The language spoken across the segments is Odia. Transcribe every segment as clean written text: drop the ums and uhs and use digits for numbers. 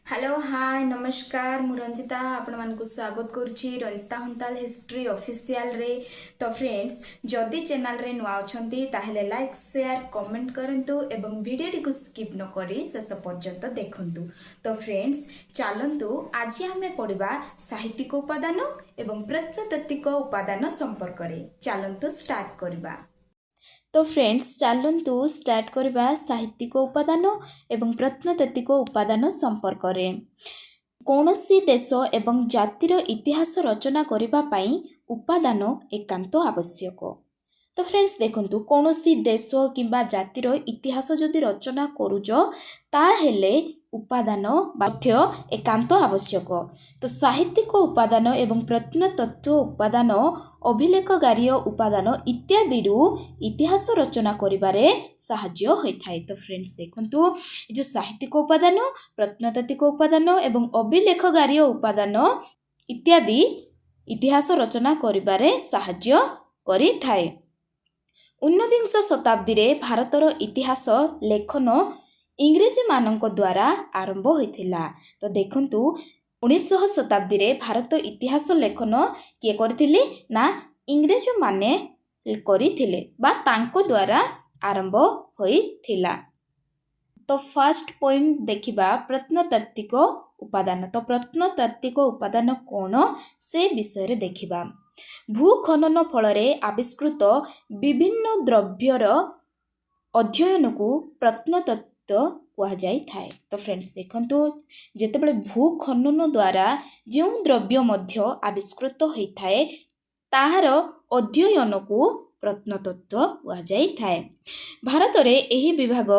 ହ୍ୟାଲୋ, ହାଏ, ନମସ୍କାର। ମୁଁ ରଞ୍ଜିତା, ଆପଣମାନଙ୍କୁ ସ୍ୱାଗତ କରୁଛି ରଞ୍ଜିତା ହନ୍ତାଲ ହିଷ୍ଟ୍ରି ଅଫିସିଆଲରେ। ତ ଫ୍ରେଣ୍ଡସ୍, ଯଦି ଚ୍ୟାନେଲରେ ନୂଆ ଅଛନ୍ତି, ତାହେଲେ ଲାଇକ୍, ସେୟାର, କମେଣ୍ଟ କରନ୍ତୁ ଏବଂ ଭିଡ଼ିଓଟିକୁ ସ୍କିପ୍ ନ କରି ଶେଷ ପର୍ଯ୍ୟନ୍ତ ଦେଖନ୍ତୁ। ତ ଫ୍ରେଣ୍ଡସ୍, ଚାଲନ୍ତୁ ଆଜି ଆମେ ପଢ଼ିବା ସାହିତ୍ୟିକ ଉପାଦାନ ଏବଂ ପ୍ରତ୍ନତାତ୍ତ୍ୱିକ ଉପାଦାନ ସମ୍ପର୍କରେ। ଚାଲନ୍ତୁ ଷ୍ଟାର୍ଟ କରିବା। ତ ଫ୍ରେଣ୍ଡସ୍, ଚାଲନ୍ତୁ ଷ୍ଟାର୍ଟ କରିବା ସାହିତ୍ୟିକ ଉପାଦାନ ଏବଂ ପ୍ରତ୍ନତାତ୍ତ୍ୱିକ ଉପାଦାନ ସମ୍ପର୍କରେ। କୌଣସି ଦେଶ ଏବଂ ଜାତିର ଇତିହାସ ରଚନା କରିବା ପାଇଁ ଉପାଦାନ ଏକାନ୍ତ ଆବଶ୍ୟକ। ତ ଫ୍ରେଣ୍ଡସ୍, ଦେଖନ୍ତୁ, କୌଣସି ଦେଶ କିମ୍ବା ଜାତିର ଇତିହାସ ଯଦି ରଚନା କରୁଛ, ତାହେଲେ ଉପାଦାନ ତଥ୍ୟ ଏକାନ୍ତ ଆବଶ୍ୟକ। ତ ସାହିତ୍ୟିକ ଉପାଦାନ ଏବଂ ପ୍ରତ୍ନତତ୍ତ୍ୱ ଉପାଦାନ, ଅଭିଲେଖଗାରୀୟ ଉପାଦାନ ଇତ୍ୟାଦିରୁ ଇତିହାସ ରଚନା କରିବାରେ ସାହାଯ୍ୟ ହୋଇଥାଏ। ତ ଫ୍ରେଣ୍ଡସ୍, ଦେଖନ୍ତୁ, ଏ ଯେଉଁ ସାହିତ୍ୟିକ ଉପାଦାନ, ପ୍ରତ୍ନତାତ୍ତ୍ୱିକ ଉପାଦାନ ଏବଂ ଅଭିଲେଖଗାରୀୟ ଉପାଦାନ ଇତ୍ୟାଦି ଇତିହାସ ରଚନା କରିବାରେ ସାହାଯ୍ୟ କରିଥାଏ। ଊନବିଂଶ ଶତାବ୍ଦୀରେ ଭାରତର ଇତିହାସ ଲେଖନ ଇଂରେଜମାନଙ୍କ ଦ୍ୱାରା ଆରମ୍ଭ ହୋଇଥିଲା। ତ ଦେଖନ୍ତୁ, 19ଶହ ଶତାବ୍ଦୀରେ ଭାରତ ଇତିହାସ ଲେଖନ କିଏ କରିଥିଲେ ନା ଇଂରେଜମାନେ କରିଥିଲେ ବା ତାଙ୍କ ଦ୍ୱାରା ଆରମ୍ଭ ହୋଇଥିଲା। ତ ଫାର୍ଷ୍ଟ ପଏଣ୍ଟ ଦେଖିବା, ପ୍ରତ୍ନତାତ୍ତ୍ୱିକ ଉପାଦାନ। ତ ପ୍ରତ୍ନତାତ୍ତ୍ୱିକ ଉପାଦାନ କ'ଣ, ସେ ବିଷୟରେ ଦେଖିବା। ଭୂଖନନ ଫଳରେ ଆବିଷ୍କୃତ ବିଭିନ୍ନ ଦ୍ରବ୍ୟର ଅଧ୍ୟୟନକୁ ପ୍ରତ୍ନତତ୍ତ୍ୱ କୁହାଯାଇଥାଏ। ତ ଫ୍ରେଣ୍ଡସ୍, ଦେଖନ୍ତୁ, ଯେତେବେଳେ ଭୂଖନନ ଦ୍ୱାରା ଯେଉଁ ଦ୍ରବ୍ୟ ମଧ୍ୟ ଆବିଷ୍କୃତ ହୋଇଥାଏ, ତାହାର ଅଧ୍ୟୟନକୁ ପ୍ରତ୍ନତତ୍ତ୍ୱ କୁହାଯାଇଥାଏ। ଭାରତରେ ଏହି ବିଭାଗ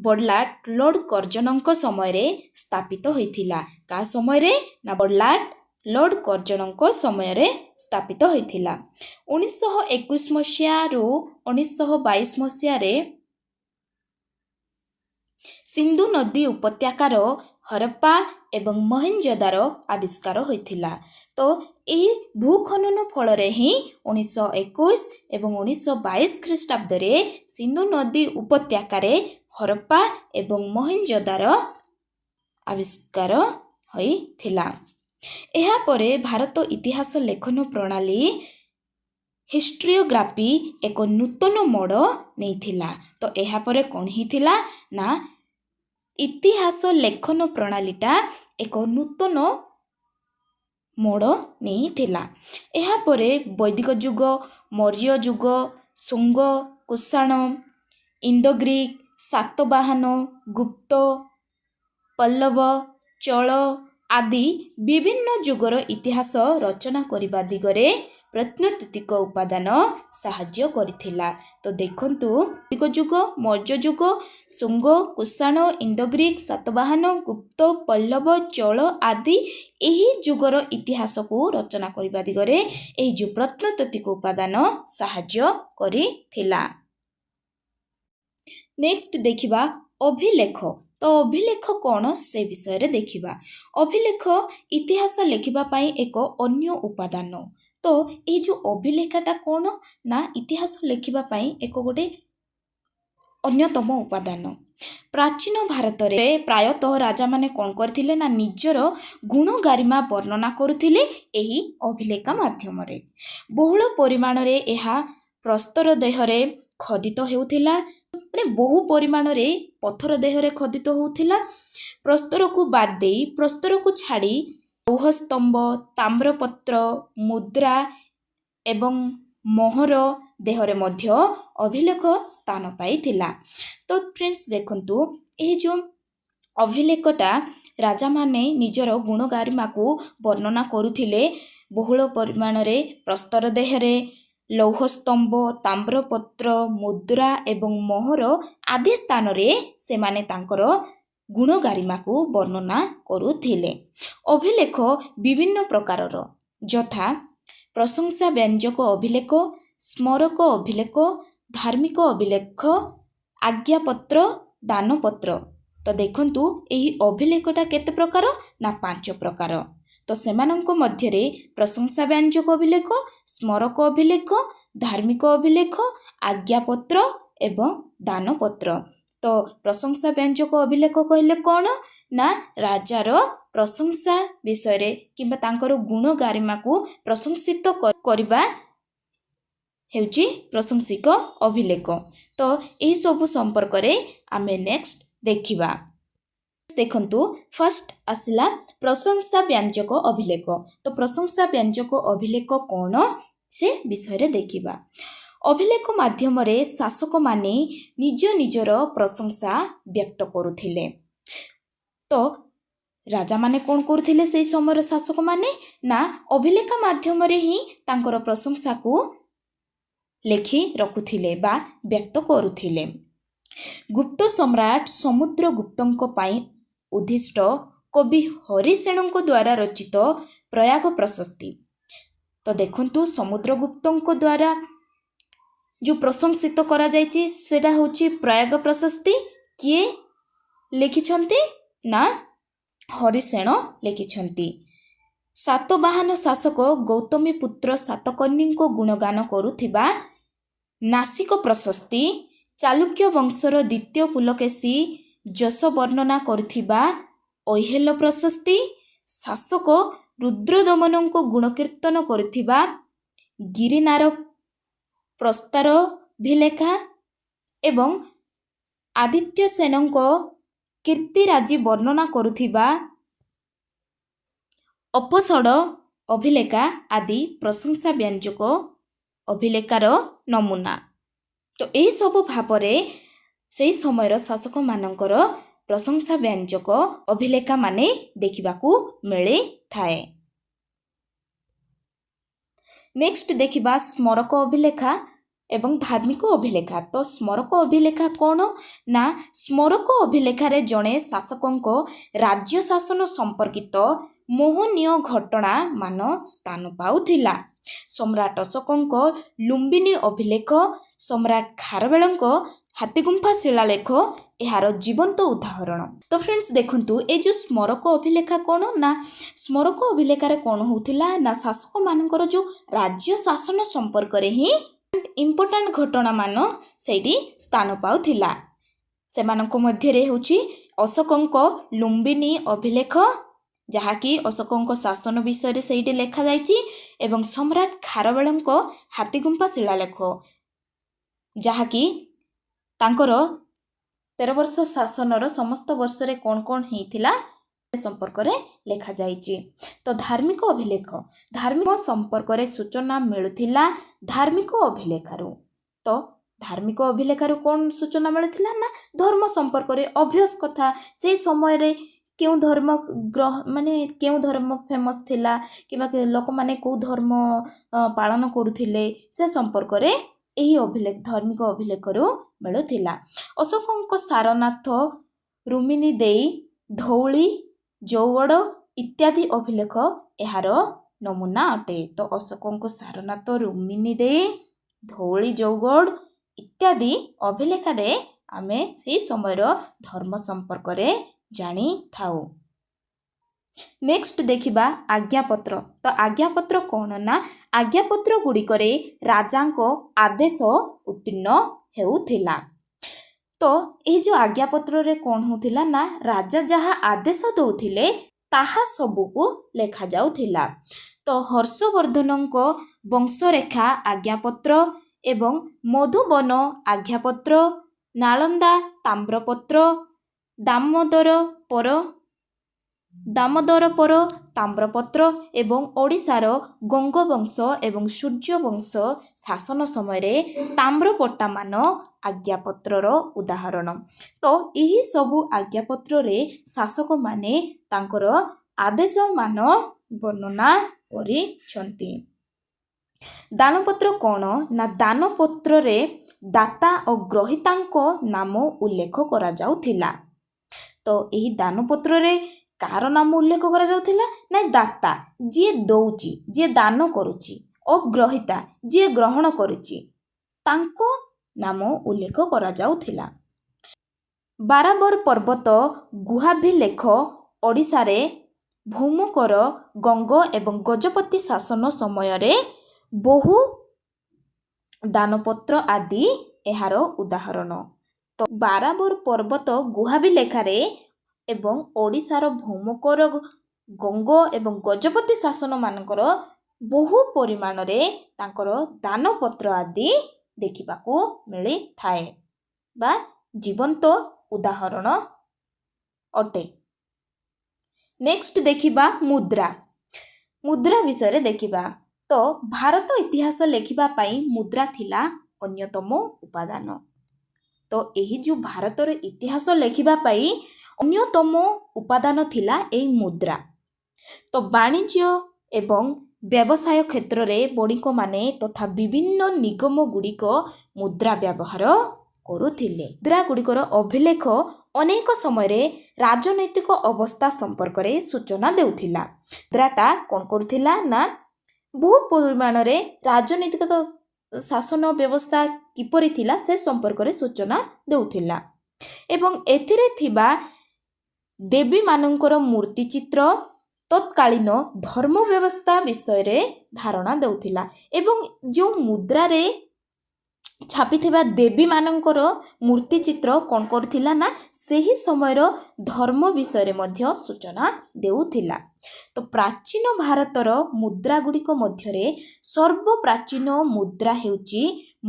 ବଡ଼ଲାଟ ଲର୍ଡ଼ କର୍ଜନଙ୍କ ସମୟରେ ସ୍ଥାପିତ ହୋଇଥିଲା। କାହା ସମୟରେ ନା ବଡ଼ଲାଟ ଲର୍ଡ଼ କର୍ଜନଙ୍କ ସମୟରେ ସ୍ଥାପିତ ହୋଇଥିଲା। 1921 ମସିହାରୁ 1922 ମସିହାରେ ସିନ୍ଧୁ ନଦୀ ଉପତ୍ୟକାର ହରପ୍ପା ଏବଂ ମହେଞ୍ଜୋଦାରୋ ଆବିଷ୍କାର ହୋଇଥିଲା। ତ ଏହି ଭୂଖନନ ଫଳରେ ହିଁ 1921 ଏବଂ 1922 ଖ୍ରୀଷ୍ଟାବ୍ଦରେ ସିନ୍ଧୁ ନଦୀ ଉପତ୍ୟକାରେ ହରପ୍ପା ଏବଂ ମହେଞ୍ଜୋଦାରୋ ଆବିଷ୍କାର ହୋଇଥିଲା। ଏହାପରେ ଭାରତ ଇତିହାସ ଲେଖନ ପ୍ରଣାଳୀ, ହିଷ୍ଟ୍ରିଓଗ୍ରାଫି, ଏକ ନୂତନ ମୋଡ଼ ନେଇଥିଲା। ତ ଏହାପରେ କ'ଣ ହେଇଥିଲା ନା ଇତିହାସ ଲେଖନ ପ୍ରଣାଳୀଟା ଏକ ନୂତନ ମୋଡ଼ ନେଇଥିଲା। ଏହାପରେ ବୈଦିକ ଯୁଗ, ମୌର୍ଯ୍ୟ ଯୁଗ, ଶୁଙ୍ଗ, କୁଷାଣ, ଇଣ୍ଡୋ ଗ୍ରୀକ୍, ସାତବାହନ, ଗୁପ୍ତ, ପଲ୍ଲବ, ଚୋଳ ଆଦି ବିଭିନ୍ନ ଯୁଗର ଇତିହାସ ରଚନା କରିବା ଦିଗରେ ପ୍ରତ୍ନତାତ୍ତ୍ୱିକ ଉପାଦାନ ସାହାଯ୍ୟ କରିଥିଲା। ତ ଦେଖନ୍ତୁ, ବୈଦିକ ଯୁଗ, ମୌର୍ଯ୍ୟ ଯୁଗ, ଶୁଙ୍ଗ, କୁଷାଣ, ଇଣ୍ଡୋ ଗ୍ରୀକ୍, ସାତବାହନ, ଗୁପ୍ତ, ପଲ୍ଲବ, ଚୋଳ ଆଦି ଏହି ଯୁଗର ଇତିହାସକୁ ରଚନା କରିବା ଦିଗରେ ଏହି ଯେଉଁ ପ୍ରତ୍ନତାତ୍ତ୍ୱିକ ଉପାଦାନ ସାହାଯ୍ୟ କରିଥିଲା। ନେକ୍ସଟ ଦେଖିବା ଅଭିଲେଖ। ତ ଅଭିଲେଖ କ'ଣ, ସେ ବିଷୟରେ ଦେଖିବା। ଅଭିଲେଖ ଇତିହାସ ଲେଖିବା ପାଇଁ ଏକ ଅନ୍ୟ ଉପାଦାନ। ତ ଏଇ ଯେଉଁ ଅଭିଲେଖଟା କ'ଣ ନା ଇତିହାସ ଲେଖିବା ପାଇଁ ଏକ ଗୋଟେ ଅନ୍ୟତମ ଉପାଦାନ। ପ୍ରାଚୀନ ଭାରତରେ ପ୍ରାୟତଃ ରାଜାମାନେ କ'ଣ କରିଥିଲେ ନା ନିଜର ଗୁଣଗାରିମା ବର୍ଣ୍ଣନା କରୁଥିଲେ ଏହି ଅଭିଲେଖ ମାଧ୍ୟମରେ। ବହୁଳ ପରିମାଣରେ ଏହା ପ୍ରସ୍ତର ଦେହରେ ଖୋଦିତ ହେଉଥିଲା, ମାନେ ବହୁ ପରିମାଣରେ ପଥର ଦେହରେ ଖୋଦିତ ହେଉଥିଲା। ପ୍ରସ୍ତରକୁ ବାଦ ଦେଇ, ପ୍ରସ୍ତରକୁ ଛାଡ଼ି ଲୌହସ୍ତମ୍ଭ, ତାମ୍ରପତ୍ର, ମୁଦ୍ରା ଏବଂ ମୋହର ଦେହରେ ମଧ୍ୟ ଅଭିଲେଖ ସ୍ଥାନ ପାଇଥିଲା। ତ ଫ୍ରେଣ୍ଡସ୍, ଦେଖନ୍ତୁ, ଏହି ଯେଉଁ ଅଭିଲେଖଟା ରାଜାମାନେ ନିଜର ଗୁଣଗାରିମାକୁ ବର୍ଣ୍ଣନା କରୁଥିଲେ, ବହୁଳ ପରିମାଣରେ ପ୍ରସ୍ତର ଦେହରେ, ଲୌହସ୍ତମ୍ଭ, ତାମ୍ରପତ୍ର, ମୁଦ୍ରା ଏବଂ ମୋହର ଆଦି ସ୍ଥାନରେ ସେମାନେ ତାଙ୍କର ଗୁଣଗାରିମାକୁ ବର୍ଣ୍ଣନା କରୁଥିଲେ। ଅଭିଲେଖ ବିଭିନ୍ନ ପ୍ରକାରର, ଯଥା ପ୍ରଶଂସା ବ୍ୟଞ୍ଜକ ଅଭିଲେଖ, ସ୍ମାରକ ଅଭିଲେଖ, ଧାର୍ମିକ ଅଭିଲେଖ, ଆଜ୍ଞାପତ୍ର, ଦାନପତ୍ର। ତ ଦେଖନ୍ତୁ, ଏହି ଅଭିଲେଖଟା କେତେ ପ୍ରକାର ନା ପାଞ୍ଚ ପ୍ରକାର। ତ ସେମାନଙ୍କ ମଧ୍ୟରେ ପ୍ରଶଂସା ବ୍ୟଞ୍ଜକ ଅଭିଲେଖ, ସ୍ମାରକ ଅଭିଲେଖ, ଧାର୍ମିକ ଅଭିଲେଖ, ଆଜ୍ଞାପତ୍ର ଏବଂ ଦାନପତ୍ର। ତ ପ୍ରଶଂସା ବ୍ୟଞ୍ଜକ ଅଭିଲେଖ କହିଲେ କ'ଣ ନା ରାଜାର ପ୍ରଶଂସା ବିଷୟରେ କିମ୍ବା ତାଙ୍କର ଗୁଣ ଗାରିମାକୁ ପ୍ରଶଂସିତ କରିବା ହେଉଛି ପ୍ରଶଂସିକ ଅଭିଲେଖ। ତ ଏହିସବୁ ସମ୍ପର୍କରେ ଆମେ ନେକ୍ସଟ ଦେଖିବା। ଦେଖନ୍ତୁ, ଫାର୍ଷ୍ଟ ଆସିଲା ପ୍ରଶଂସା ବ୍ୟଞ୍ଜକ ଅଭିଲେଖ। ତ ପ୍ରଶଂସା ବ୍ୟଞ୍ଜକ ଅଭିଲେଖ କ'ଣ, ସେ ବିଷୟରେ ଦେଖିବା। ଅଭିଲେଖ ମାଧ୍ୟମରେ ଶାସକମାନେ ନିଜ ନିଜର ପ୍ରଶଂସା ବ୍ୟକ୍ତ କରୁଥିଲେ। ତ ରାଜାମାନେ କ'ଣ କରୁଥିଲେ, ସେହି ସମୟର ଶାସକମାନେ ନା ଅଭିଲେଖ ମାଧ୍ୟମରେ ହିଁ ତାଙ୍କର ପ୍ରଶଂସାକୁ ଲେଖି ରଖୁଥିଲେ ବା ବ୍ୟକ୍ତ କରୁଥିଲେ। ଗୁପ୍ତ ସମ୍ରାଟ ସମୁଦ୍ରଗୁପ୍ତଙ୍କ ପାଇଁ ଉଦ୍ଦିଷ୍ଟ କବି ହରିସେନଙ୍କ ଦ୍ୱାରା ରଚିତ ପ୍ରୟାଗ ପ୍ରଶସ୍ତି। ତ ଦେଖନ୍ତୁ, ସମୁଦ୍ରଗୁପ୍ତଙ୍କ ଦ୍ୱାରା ଯେଉଁ ପ୍ରଶଂସିତ କରାଯାଇଛି, ସେଇଟା ହେଉଛି ପ୍ରୟାଗ ପ୍ରଶସ୍ତି। କିଏ ଲେଖିଛନ୍ତି ନା ହରିସେନ ଲେଖିଛନ୍ତି। ସାତବାହନ ଶାସକ ଗୌତମୀ ପୁତ୍ର ସାତକର୍ଣ୍ଣୀଙ୍କ ଗୁଣଗାନ କରୁଥିବା ନାସିକ ପ୍ରଶସ୍ତି, ଚାଲୁକ୍ୟ ବଂଶର ଦ୍ୱିତୀୟ ପୁଲକେଶୀ ଯଶ ବର୍ଣ୍ଣନା କରୁଥିବା ଐହେଲ ପ୍ରଶସ୍ତି, ଶାସକ ରୁଦ୍ରଦମନଙ୍କ ଗୁଣକୀର୍ତ୍ତନ କରୁଥିବା ଗିରିନାର ପ୍ରସ୍ତାରାଭିଲେଖା ଏବଂ ଆଦିତ୍ୟ ସେନଙ୍କ କୀର୍ତ୍ତିରାଜି ବର୍ଣ୍ଣନା କରୁଥିବା ଅପସଡ଼ ଅଭିଲେଖା ଆଦି ପ୍ରଶଂସା ବ୍ୟଞ୍ଜକ ଅଭିଲେଖାର ନମୁନା। ତ ଏହିସବୁ ଭାବରେ ସେହି ସମୟର ଶାସକମାନଙ୍କର ପ୍ରଶଂସା ବ୍ୟଞ୍ଜକ ଅଭିଲେଖାମାନେ ଦେଖିବାକୁ ମିଳିଥାଏ। ନେକ୍ସଟ ଦେଖିବା ସ୍ମାରକ ଅଭିଲେଖା ଏବଂ ଧାର୍ମିକ ଅଭିଲେଖା। ତ ସ୍ମାରକ ଅଭିଲେଖା କ'ଣ ନା ସ୍ମାରକ ଅଭିଲେଖାରେ ଜଣେ ଶାସକଙ୍କ ରାଜ୍ୟ ଶାସନ ସମ୍ପର୍କିତ ମୋହନୀୟ ଘଟଣା ମାନ ସ୍ଥାନ ପାଉଥିଲା। ସମ୍ରାଟ ଅଶୋକଙ୍କ ଲୁମ୍ବିନୀ ଅଭିଲେଖ, ସମ୍ରାଟ ଖାରବେଳଙ୍କ ହାତୀଗୁମ୍ଫା ଶିଳାଲେଖ ଏହାର ଜୀବନ୍ତ ଉଦାହରଣ। ତ ଫ୍ରେଣ୍ଡସ୍, ଦେଖନ୍ତୁ, ଏ ଯେଉଁ ସ୍ମାରକ ଅଭିଲେଖା କ'ଣ ନା ସ୍ମାରକ ଅଭିଲେଖାରେ କ'ଣ ହେଉଥିଲା ନା ଶାସକମାନଙ୍କର ଯେଉଁ ରାଜ୍ୟ ଶାସନ ସମ୍ପର୍କରେ ହିଁ ଇମ୍ପୋର୍ଟାଣ୍ଟ ଘଟଣାମାନ ସେଇଠି ସ୍ଥାନ ପାଉଥିଲା। ସେମାନଙ୍କ ମଧ୍ୟରେ ହେଉଛି ଅଶୋକଙ୍କ ଲୁମ୍ବିନୀ ଅଭିଲେଖ, ଯାହାକି ଅଶୋକଙ୍କ ଶାସନ ବିଷୟରେ ସେଇଠି ଲେଖାଯାଇଛି, ଏବଂ ସମ୍ରାଟ ଖାରବେଳଙ୍କ ହାତୀଗୁମ୍ଫା ଶିଳାଲେଖ, ଯାହାକି ତାଙ୍କର 13 ବର୍ଷ ଶାସନର ସମସ୍ତ ବର୍ଷରେ କ'ଣ କ'ଣ ହେଇଥିଲା ସେ ସମ୍ପର୍କରେ ଲେଖାଯାଇଛି। ତ ଧାର୍ମିକ ଅଭିଲେଖ, ଧାର୍ମିକ ସମ୍ପର୍କରେ ସୂଚନା ମିଳୁଥିଲା ଧାର୍ମିକ ଅଭିଲେଖରୁ। ତ ଧାର୍ମିକ ଅଭିଲେଖରୁ କ'ଣ ସୂଚନା ମିଳୁଥିଲା ନା ଧର୍ମ ସମ୍ପର୍କରେ ଅଭ୍ୟାସ କଥା, ସେଇ ସମୟରେ କେଉଁ ଧର୍ମ ଗ୍ରହ ମାନେ କେଉଁ ଧର୍ମ ଫେମସ୍ ଥିଲା କିମ୍ବା ଲୋକମାନେ କେଉଁ ଧର୍ମ ପାଳନ କରୁଥିଲେ, ସେ ସମ୍ପର୍କରେ ଏହି ଅଭିଲେଖ, ଧାର୍ମିକ ଅଭିଲେଖରୁ ମିଳୁଥିଲା। ଅଶୋକଙ୍କ ସାରନାଥ, ରୁମିନି ଦେଇ, ଧଉଳି, ଜୌଗଡ଼ ଇତ୍ୟାଦି ଅଭିଲେଖ ଏହାର ନମୁନା ଅଟେ। ତ ଅଶୋକଙ୍କ ସାରନାଥ, ରୁମିନି ଦେଇ, ଧଉଳି, ଜୌଗଡ଼ ଇତ୍ୟାଦି ଅଭିଲେଖରେ ଆମେ ସେହି ସମୟର ଧର୍ମ ସମ୍ପର୍କରେ ଜାଣିଥାଉ। ନେକ୍ସଟ ଦେଖିବା ଆଜ୍ଞାପତ୍ର। ତ ଆଜ୍ଞାପତ୍ର କ'ଣ ନା ଆଜ୍ଞାପତ୍ର ଗୁଡ଼ିକରେ ରାଜାଙ୍କ ଆଦେଶ ଉତ୍ତୀର୍ଣ୍ଣ ହେଉଥିଲା। ତ ଏହି ଯେଉଁ ଆଜ୍ଞାପତ୍ରରେ କ'ଣ ହେଉଥିଲା ନା ରାଜା ଯାହା ଆଦେଶ ଦେଉଥିଲେ, ତାହା ସବୁକୁ ଲେଖାଯାଉଥିଲା। ତ ହର୍ଷବର୍ଦ୍ଧନଙ୍କ ବଂଶରେଖା ଆଜ୍ଞାପତ୍ର ଏବଂ ମଧୁବନ ଆଜ୍ଞାପତ୍ର, ନାଳନ୍ଦା ତାମ୍ରପତ୍ର, ଦାମୋଦରପର ତାମ୍ରପତ୍ର ଏବଂ ଓଡ଼ିଶାର ଗଙ୍ଗବଂଶ ଏବଂ ସୂର୍ଯ୍ୟବଂଶ ଶାସନ ସମୟରେ ତାମ୍ରପଟ୍ଟାମାନ ଆଜ୍ଞାପତ୍ରର ଉଦାହରଣ। ତ ଏହି ସବୁ ଆଜ୍ଞାପତ୍ରରେ ଶାସକମାନେ ତାଙ୍କର ଆଦେଶମାନ ବର୍ଣ୍ଣନା କରିଛନ୍ତି। ଦାନପତ୍ର କ'ଣ ନା ଦାନପତ୍ରରେ ଦାତା ଓ ଗ୍ରହୀତାଙ୍କ ନାମ ଉଲ୍ଲେଖ କରାଯାଉଥିଲା। ତ ଏହି ଦାନପତ୍ରରେ କାହାର ନାମ ଉଲ୍ଲେଖ କରାଯାଉଥିଲା ନା ଦାତା, ଯିଏ ଦଉଛି, ଯିଏ ଦାନ କରୁଛି, ଓ ଗ୍ରହୀତା, ଯିଏ ଗ୍ରହଣ କରୁଛି, ତାଙ୍କ ନାମ ଉଲ୍ଲେଖ କରାଯାଉଥିଲା। ବାରାବର ପର୍ବତ ଗୁହାଭିଲେଖ, ଓଡ଼ିଶାରେ ଭୌମକର, ଗଙ୍ଗ ଏବଂ ଗଜପତି ଶାସନ ସମୟରେ ବହୁ ଦାନପତ୍ର ଆଦି ଏହାର ଉଦାହରଣ। ତ ବାରାବର ପର୍ବତ ଗୁହାବିଲେଖାରେ ଏବଂ ଓଡ଼ିଶାର ଭୌମକର, ଗଙ୍ଗ ଏବଂ ଗଜପତି ଶାସନମାନଙ୍କର ବହୁ ପରିମାଣରେ ତାଙ୍କର ଦାନପତ୍ର ଆଦି ଦେଖିବାକୁ ମିଳିଥାଏ ବା ଜୀବନ୍ତ ଉଦାହରଣ ଅଟେ। ନେକ୍ସଟ ଦେଖିବା ମୁଦ୍ରା। ମୁଦ୍ରା ବିଷୟରେ ଦେଖିବା। ତ ଭାରତ ଇତିହାସ ଲେଖିବା ପାଇଁ ମୁଦ୍ରା ଥିଲା ଅନ୍ୟତମ ଉପାଦାନ। ତ ଏହି ଯେଉଁ ଭାରତର ଇତିହାସ ଲେଖିବା ପାଇଁ ଅନ୍ୟତମ ଉପାଦାନ ଥିଲା ଏଇ ମୁଦ୍ରା। ତ ବାଣିଜ୍ୟ ଏବଂ ବ୍ୟବସାୟ କ୍ଷେତ୍ରରେ ବଣିକମାନେ ତଥା ବିଭିନ୍ନ ନିଗମ ଗୁଡ଼ିକ ମୁଦ୍ରା ବ୍ୟବହାର କରୁଥିଲେ। ମୁଦ୍ରା ଗୁଡ଼ିକର ଅଭିଲେଖ ଅନେକ ସମୟରେ ରାଜନୈତିକ ଅବସ୍ଥା ସମ୍ପର୍କରେ ସୂଚନା ଦେଉଥିଲା। ମୁଦ୍ରାଟା କ'ଣ କରୁଥିଲା ନା ବହୁ ପରିମାଣରେ ରାଜନୈତିକ ଶାସନ ବ୍ୟବସ୍ଥା କିପରି ଥିଲା, ସେ ସମ୍ପର୍କରେ ସୂଚନା ଦେଉଥିଲା ଏବଂ ଏଥିରେ ଥିବା ଦେବୀମାନଙ୍କର ମୂର୍ତ୍ତି ଚିତ୍ର ତତ୍କାଳୀନ ଧର୍ମ ବ୍ୟବସ୍ଥା ବିଷୟରେ ଧାରଣା ଦେଉଥିଲା। ଏବଂ ଯେଉଁ ମୁଦ୍ରାରେ ଛାପିଥିବା ଦେବୀମାନଙ୍କର ମୂର୍ତ୍ତି ଚିତ୍ର କ'ଣ କରୁଥିଲା ନା ସେହି ସମୟର ଧର୍ମ ବିଷୟରେ ମଧ୍ୟ ସୂଚନା ଦେଉଥିଲା। ତ ପ୍ରାଚୀନ ଭାରତର ମୁଦ୍ରା ଗୁଡ଼ିକ ମଧ୍ୟରେ ସର୍ବପ୍ରାଚୀନ ମୁଦ୍ରା ହେଉଛି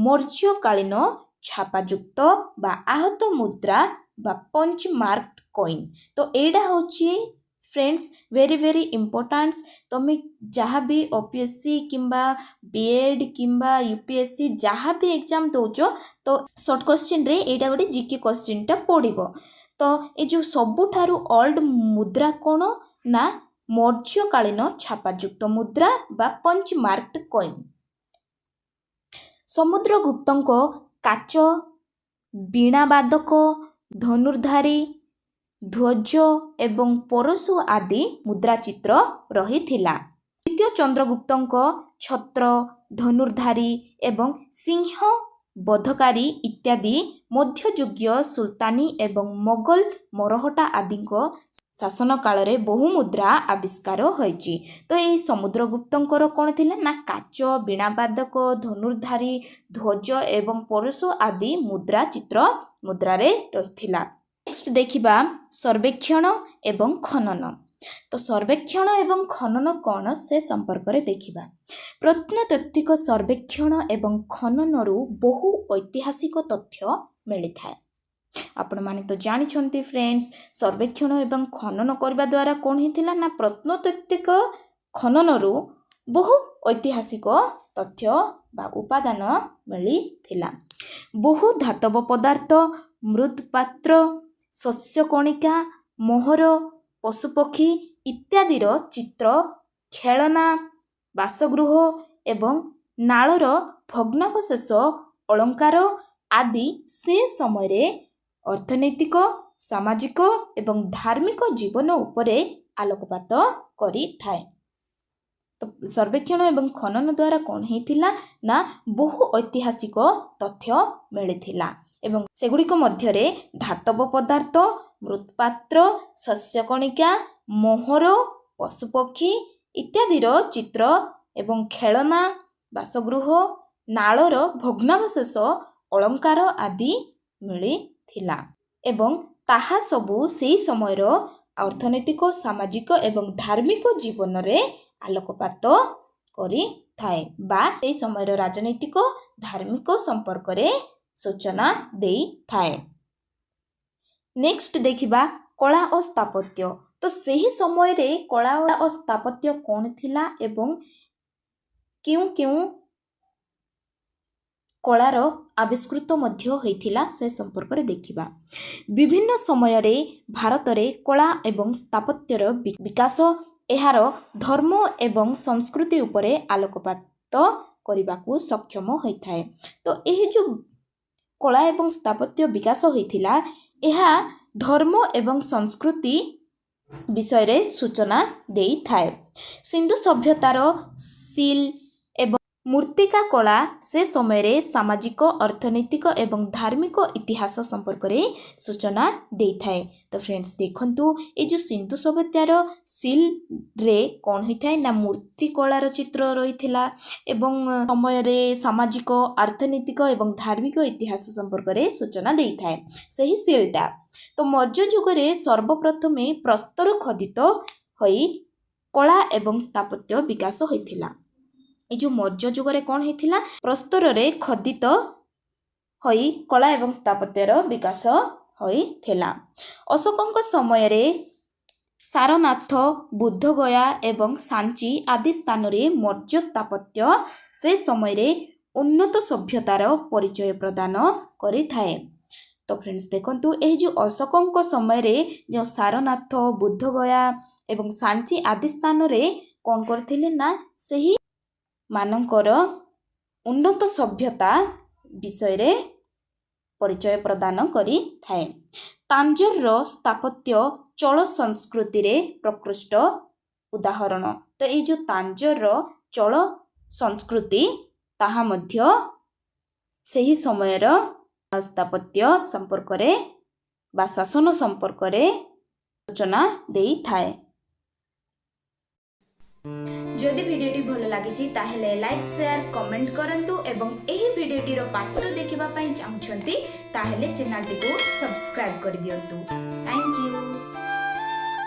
ମୌର୍ଯ୍ୟକାଳୀନ ଛାପାଯୁକ୍ତ ବା ଆହତ ମୁଦ୍ରା ବା ପଞ୍ଚ ମାର୍କ କଏନ୍। ତ ଏଇଟା ହେଉଛି ଫ୍ରେଣ୍ଡସ୍, ଭେରି ଭେରି ଇମ୍ପୋର୍ଟାଣ୍ଟସ୍। ତୁମେ ଯାହା ବି ଓପିଏସସି କିମ୍ବା ବିଏଡ଼୍ କିମ୍ବା ୟୁପିଏସସି ଯାହା ବି ଏକ୍ଜାମ୍ ଦେଉଛ, ତ ସର୍ଟ କୋଶ୍ଚିନ୍ରେ ଏଇଟା ଗୋଟେ ଜିକେ କୋଶ୍ଚିନ୍ଟା ପଡ଼ିବ। ତ ଏ ଯେଉଁ ସବୁଠାରୁ ଓଲ୍ଡ ମୁଦ୍ରା କ'ଣ ନା ମୌର୍ଯ୍ୟକାଳୀନ ଛାପାଯୁକ୍ତ ମୁଦ୍ରା ବା ପଞ୍ଚ ମାର୍କଡ କଏନ୍। ସମୁଦ୍ରଗୁପ୍ତଙ୍କ କାଚ, ବୀଣାବାଦକ, ଧନୁର୍ଧାରୀ, ଧ୍ୱଜ ଏବଂ ପରଶୁ ଆଦି ମୁଦ୍ରା ଚିତ୍ର ରହିଥିଲା। ଦ୍ୱିତୀୟ ଚନ୍ଦ୍ରଗୁପ୍ତଙ୍କ ଛତ୍ର, ଧନୁର୍ଧାରୀ ଏବଂ ସିଂହ ବଧକାରୀ ଇତ୍ୟାଦି ମଧ୍ୟଯୁଗୀୟ ସୁଲତାନୀ ଏବଂ ମୋଗଲ, ମରହଟ୍ଟା ଆଦିଙ୍କ ଶାସନ କାଳରେ ବହୁ ମୁଦ୍ରା ଆବିଷ୍କାର ହୋଇଛି। ତ ଏଇ ସମୁଦ୍ରଗୁପ୍ତଙ୍କର କ'ଣ ଥିଲା ନା କାଚ, ବୀଣାବାଦକ, ଧନୁର୍ଧାରୀ, ଧ୍ୱଜ ଏବଂ ପରଶୁ ଆଦି ମୁଦ୍ରା ଚିତ୍ର ମୁଦ୍ରାରେ ରହିଥିଲା। ନେକ୍ସଟ ଦେଖିବା ସର୍ବେକ୍ଷଣ ଏବଂ ଖନନ। ତ ସର୍ବେକ୍ଷଣ ଏବଂ ଖନନ କ'ଣ, ସେ ସମ୍ପର୍କରେ ଦେଖିବା। ପ୍ରତ୍ନତାତ୍ତ୍ୱିକ ସର୍ବେକ୍ଷଣ ଏବଂ ଖନନରୁ ବହୁ ଐତିହାସିକ ତଥ୍ୟ ମିଳିଥାଏ। ଆପଣମାନେ ତ ଜାଣିଛନ୍ତି ଫ୍ରେଣ୍ଡସ୍, ସର୍ବେକ୍ଷଣ ଏବଂ ଖନନ କରିବା ଦ୍ୱାରା କ'ଣ ହେଇଥିଲା ନା ପ୍ରତ୍ନତାତ୍ତ୍ୱିକ ଖନନରୁ ବହୁ ଐତିହାସିକ ତଥ୍ୟ ବା ଉପାଦାନ ମିଳିଥିଲା। ବହୁ ଧାତବ ପଦାର୍ଥ, ମୃତ୍ପାତ୍ର, ଶସ୍ୟ କଣିକା, ମୋହର, ପଶୁପକ୍ଷୀ ଇତ୍ୟାଦିର ଚିତ୍ର, ଖେଳନା, ବାସଗୃହ ଏବଂ ନାଳର ଭଗ୍ନାବଶେଷ, ଅଳଙ୍କାର ଆଦି ସେ ସମୟରେ ଅର୍ଥନୈତିକ, ସାମାଜିକ ଏବଂ ଧାର୍ମିକ ଜୀବନ ଉପରେ ଆଲୋକପାତ କରିଥାଏ। ତ ସର୍ବେକ୍ଷଣ ଏବଂ ଖନନ ଦ୍ୱାରା କ'ଣ ହେଇଥିଲା ନା ବହୁ ଐତିହାସିକ ତଥ୍ୟ ମିଳିଥିଲା ଏବଂ ସେଗୁଡ଼ିକ ମଧ୍ୟରେ ଧାତବ ପଦାର୍ଥ, ମୃତ୍ପାତ୍ର, ଶସ୍ୟ କଣିକା, ମୋହର, ପଶୁପକ୍ଷୀ ଇତ୍ୟାଦିର ଚିତ୍ର ଏବଂ ଖେଳନା, ବାସଗୃହ, ନାଳର ଭଗ୍ନାବଶେଷ, ଅଳଙ୍କାର ଆଦି ମିଳିଥିଲା ଏବଂ ତାହା ସବୁ ସେହି ସମୟର ଅର୍ଥନୈତିକ, ସାମାଜିକ ଏବଂ ଧାର୍ମିକ ଜୀବନରେ ଆଲୋକପାତ କରିଥାଏ ବା ସେହି ସମୟର ରାଜନୈତିକ, ଧାର୍ମିକ ସମ୍ପର୍କରେ ସୂଚନା ଦେଇଥାଏ। ନେକ୍ସଟ ଦେଖିବା କଳା ଓ ସ୍ଥାପତ୍ୟ। ତ ସେହି ସମୟରେ କଳା ଓ ସ୍ଥାପତ୍ୟ କ'ଣ ଥିଲା ଏବଂ କେଉଁ କେଉଁ କଳାର ଆବିଷ୍କୃତ ମଧ୍ୟ ହୋଇଥିଲା, ସେ ସମ୍ପର୍କରେ ଦେଖିବା। ବିଭିନ୍ନ ସମୟରେ ଭାରତରେ କଳା ଏବଂ ସ୍ଥାପତ୍ୟର ବିକାଶ ଏହାର ଧର୍ମ ଏବଂ ସଂସ୍କୃତି ଉପରେ ଆଲୋକପାତ କରିବାକୁ ସକ୍ଷମ ହୋଇଥାଏ। ତ ଏହି ଯେଉଁ କଳା ଏବଂ ସ୍ଥାପତ୍ୟ ବିକାଶ ହୋଇଥିଲା, ଏହା ଧର୍ମ ଏବଂ ସଂସ୍କୃତି ବିଷୟରେ ସୂଚନା ଦେଇଥାଏ। ସିନ୍ଧୁ ସଭ୍ୟତାର ସିଲ୍ ଏବଂ ମୂର୍ତ୍ତିକା କଳା ସେ ସମୟରେ ସାମାଜିକ, ଅର୍ଥନୈତିକ ଏବଂ ଧାର୍ମିକ ଇତିହାସ ସମ୍ପର୍କରେ ସୂଚନା ଦେଇଥାଏ। ତ ଫ୍ରେଣ୍ଡସ୍, ଦେଖନ୍ତୁ, ଏଇ ଯେଉଁ ସିନ୍ଧୁ ସଭ୍ୟତାର ସିଲ୍ରେ କ'ଣ ହୋଇଥାଏ ନା ମୂର୍ତ୍ତି କଳାର ଚିତ୍ର ରହିଥିଲା ଏବଂ ସମୟରେ ସାମାଜିକ, ଅର୍ଥନୈତିକ ଏବଂ ଧାର୍ମିକ ଇତିହାସ ସମ୍ପର୍କରେ ସୂଚନା ଦେଇଥାଏ ସେହି ସିଲ୍ଟା। ତ ମୌର୍ଯ୍ୟ ଯୁଗରେ ସର୍ବପ୍ରଥମେ ପ୍ରସ୍ତର ଖୋଦିତ ହୋଇ କଳା ଏବଂ ସ୍ଥାପତ୍ୟ ବିକାଶ ହୋଇଥିଲା। ଏଇ ଯେଉଁ ମୌର୍ଯ୍ୟ ଯୁଗରେ କ'ଣ ହେଇଥିଲା? ପ୍ରସ୍ତରରେ ଖୋଦିତ ହୋଇ କଳା ଏବଂ ସ୍ଥାପତ୍ୟର ବିକାଶ ହୋଇଥିଲା। ଅଶୋକଙ୍କ ସମୟରେ ସାରନାଥ, ବୁଦ୍ଧଗୟା ଏବଂ ସାଞ୍ଚି ଆଦି ସ୍ଥାନରେ ମୌର୍ଯ୍ୟ ସ୍ଥାପତ୍ୟ ସେ ସମୟରେ ଉନ୍ନତ ସଭ୍ୟତାର ପରିଚୟ ପ୍ରଦାନ କରିଥାଏ। ତ ଫ୍ରେଣ୍ଡସ୍, ଦେଖନ୍ତୁ, ଏହି ଯେଉଁ ଅଶୋକଙ୍କ ସମୟରେ ଯେଉଁ ସାରନାଥ, ବୁଦ୍ଧଗୟା ଏବଂ ସାଞ୍ଚି ଆଦି ସ୍ଥାନରେ କ'ଣ କରିଥିଲେ ନା ସେହି ମାନଙ୍କର ଉନ୍ନତ ସଭ୍ୟତା ବିଷୟରେ ପରିଚୟ ପ୍ରଦାନ କରିଥାଏ। ତାଞ୍ଜୋରର ସ୍ଥାପତ୍ୟ ଚୋଳ ସଂସ୍କୃତିରେ ପ୍ରକୃଷ୍ଟ ଉଦାହରଣ। ତ ଏଇ ଯେଉଁ ତାଞ୍ଜୋରର ଚୋଳ ସଂସ୍କୃତି, ତାହା ମଧ୍ୟ ସେହି ସମୟର ସ୍ଥାପତ୍ୟ ସମ୍ପର୍କରେ ବା ଶାସନ ସମ୍ପର୍କରେ ସୂଚନା ଦେଇଥାଏ। ଯଦି ଭିଡ଼ିଓଟି ଭଲ ଲାଗିଛି, ତାହେଲେ ଲାଇକ୍, ସେୟାର, କମେଣ୍ଟ କରନ୍ତୁ ଏବଂ ଏହି ଭିଡ଼ିଓଟିର ପାର୍ଟ 2 ଦେଖିବା ପାଇଁ ଚାହୁଁଛନ୍ତି, ତାହେଲେ ଚ୍ୟାନେଲଟିକୁ ସବସ୍କ୍ରାଇବ୍ କରିଦିଅନ୍ତୁ। Thank you.